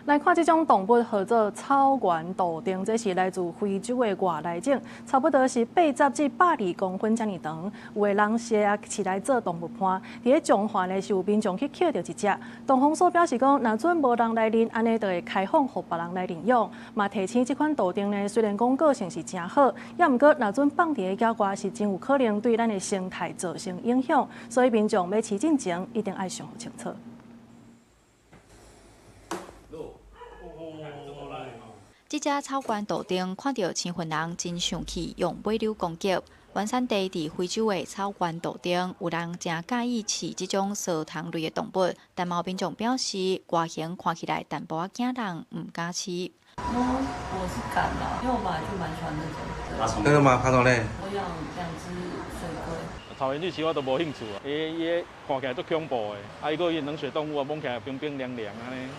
來看這種動物，號做草原豆丁，這是來自非洲的外來種，差不多是80至120公分遮爾長。有的人是啊飼來做動物伴。佇咧彰化呢，是有民眾去抾著一隻。動防所表示講，若準無人來認，按呢就會開放予別人來領養。嘛提醒這款豆丁呢，雖然講個性是誠好，也毋過若準放佇咧野外，是真有可能對咱的生態造成影響。所以民眾欲飼進前，一定愛想清楚。這隻草原豆丁看著生份人真生氣，用尾溜攻擊。原產地佇非洲的草原豆丁，有人誠佮意飼這種趖蟲類的動物，但嘛有民眾表示，外形看起來淡薄仔驚人，毋敢飼。我是敢啦，因為我本來就蠻喜歡那種。真的嗎？爬蟲類？我養兩隻水龜。草原巨蜥我都無興趣啊，伊伊看起來足恐怖的，啊，伊閣伊冷血動物啊，摸起來冰冰涼涼按呢。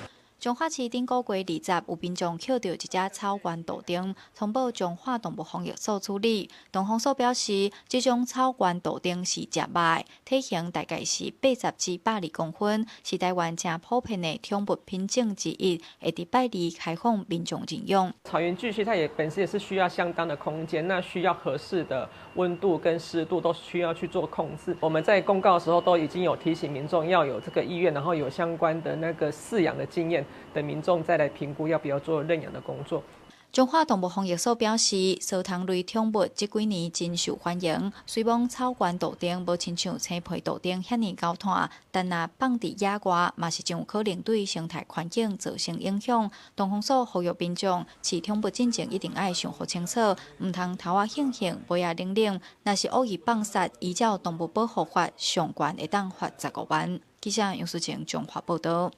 彰化市頂個月20，有民眾抾著一隻草原豆丁，通報彰化動物防疫所處理。動防所表示，這種草原豆丁是食肉的，體型大概是80至120公分，是台灣誠普遍的寵物品種之一，會佇拜二開放民眾認養。草原巨蜥它也本身也是需要相當的空間，那需要合適的溫度跟濕度都需要去做控制。我們在公告的時候都已經有提醒民眾要有這個意願，然後有相關的那個飼養的經驗的民眾再來評估要不要做認養的工作。彰化動物防疫所表示，趖蟲類寵物這幾年真受歡迎。雖罔草原豆丁無親像青皮豆丁遐爾𠢕炭，但若放佇野外，嘛是真有可能對生態環境造成影響。動防所呼籲民眾飼寵物進前一定愛想予清楚，毋通頭仔興興，尾仔冷冷。若是惡意放殺，依照動物保護法，上懸會當罰15萬。記者楊淑晴彰化報導。